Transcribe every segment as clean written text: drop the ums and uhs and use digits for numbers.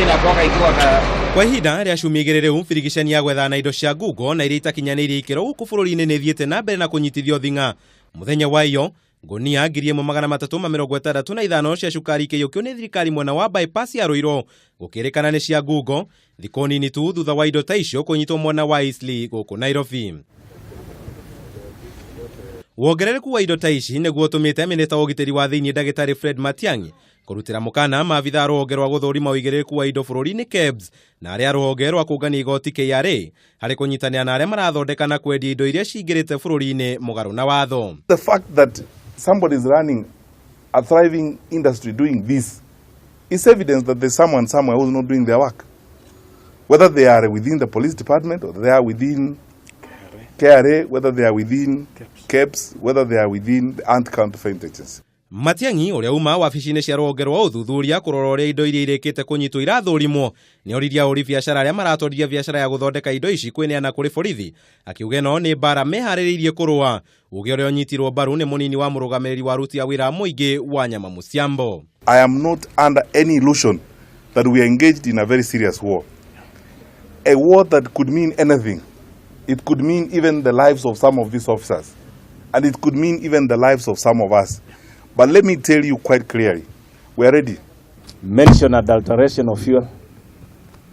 Inakuwa ikiwa ka Kwa ihinda rĩa ciumia 2 rĩu, birigiceni ya gwethana na indo cia ngungo na iria itakinyanĩirie ikĩro gũkũ bũrũri-inĩ nĩ ĩthiĩte na mbere na kũnyitithio thing'a. Mũthenya wa iyo, ngunia 1365 cia cukari ikĩiyũkio nĩ thirikari mwena wa bypass ya Ruiru, gũkĩrĩkana nĩ cia ngungo, thikũ nini tu thutha wa indo ta icio kũnyitwo mwena wa Eastleigh gũkũ Nairobi. Wongerereku wa indo ta ici nĩguo ũtũmĩte minista wa ũgitĩri wa thĩinĩ ndagĩtarĩ Fred Matiang'i kũrutĩra mũkana maabitha a rũhonge rwa gũthũrima ũigĩrĩrĩku wa indo bũrũri-inĩ KEBS na arĩa a rũhonge rwa kũngania igoti KRA harĩ kũnyitanĩra na arĩa marathondeka na kwendia indo iria cingĩrĩte bũrũri-inĩ mũgarũ na watho. The fact that somebody is running a thriving industry doing this is evidence that there's someone somewhere who's not doing their work. Whether they are within the police department or they are within KRA, whether they are within KEBS, whether they are within the Anti-Counterfeit Agency. Matiang'i ũrĩa uma wabici-inĩ cia rũhonge rwa ũthuthuria kũrora ũrĩa indo iria irĩkĩte kũnyitwo irathũrimwo, nĩ oririe ahũri biacara arĩa maratwarithia biacara ya gũthondeka indo ici kwĩneana kũrĩ borithi, akiuga ĩno nĩ mbara meharĩrĩirie kũrũa. Uge ũrĩa ũnyitirwo mbaru nĩ mũnini wa mũrũgamĩrĩri wa aruti a wĩra a mũingĩ wa Nyama Musiambo. I am not under any illusion that we are engaged in a very serious war. A war that could mean anything. It could mean even the lives of some of these officers. And it could mean even the lives of some of us. But let me tell you quite clearly, we are ready. Mention adulteration of fuel,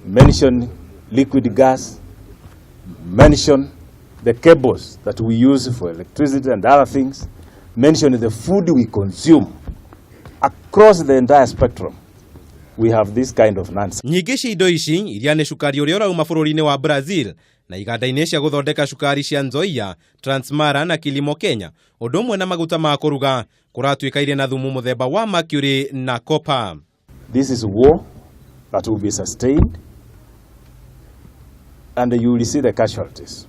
mention liquid gas, mention the cables that we use for electricity and other things, mention the food we consume. Across the entire spectrum, we have this kind of nonsense. Nyingĩ cia indo ici iria nĩ cukari ũrĩa ũrauma bũrũri-inĩ wa Brazil na iganda-inĩ cia gũthondeka cukari cia Nzoia, Transmara na Kilimo Kenya, ũndũ ũmwe na maguta ma kũruga kũratuĩka irĩ na thumu mũthemba wa mercury na copper. This is war that will be sustained, and you will see the casualties.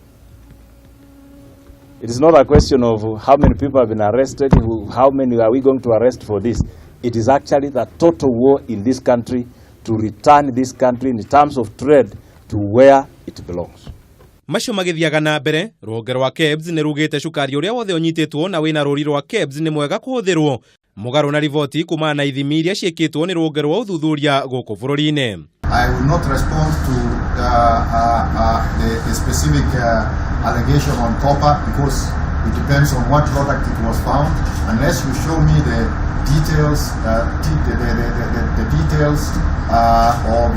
It is not a question of how many people have been arrested, how many are we going to arrest for this. It is actually the total war in this country to return this country in terms of trade to where it belongs. Macio magĩthiaga na mbere, rũhonge rwa KEBS nĩ rugĩte cukari ũrĩa wothe ũnyitĩtwo na wĩna rũri rwa KEBS nĩ mwega kũhũthĩrwo, mũgarũ na riboti kumana na ithimi iria ciĩkĩtwo nĩ rũhonge rwa ũthuthuria gũkũ bũrũri-inĩ. I will not respond to the specific allegation on copper because it depends on what product it was found. Unless you show me the details, the details of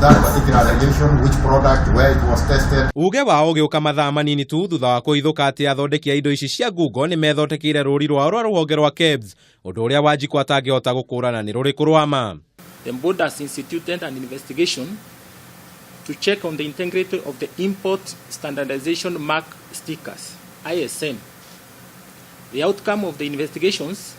that particular allegation, which product, where it was tested. Uge wao ũgĩũka mathaa manini tu thutha wa kũhithũka atĩ athondeki a indo ici cia ngungo nĩ methondekeire rũri rwao rwa rũhonge rwa KEBS, ũndũ ũrĩa Wanjikũ atangĩhota gũkũrana nĩ rũrĩkũ rwa ma. The board has instituted an investigation to check on the integrity of the import standardization mark stickers, ISM. The outcome of the investigations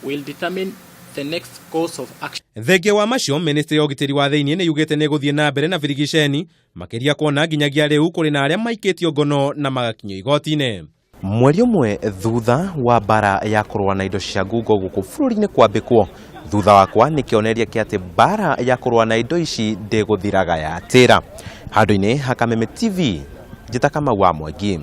will determine the next course of action. Thengia wa macio, ministry ya ũgitĩri wa thĩinĩ nĩ yugĩte nĩ ĩgũthiĩ na mbere na birigiceni makĩria, kuona nginyagia rĩu kũrĩ na arĩa maikĩtio ngono na magakinyio igoti-inĩ. Mweri ũmwe thutha wa mbara ya kũrũa na indo cia ngungo gũkũ bũrũri-inĩ kwambĩkwo, thutha wakwa nĩ kĩonereria kĩa atĩ mbara ya kũrũa na indo ici ndĩgũthiraga yatĩra. Handũ-inĩ ha Kameme TV, njĩta Kamau wa Mwangi.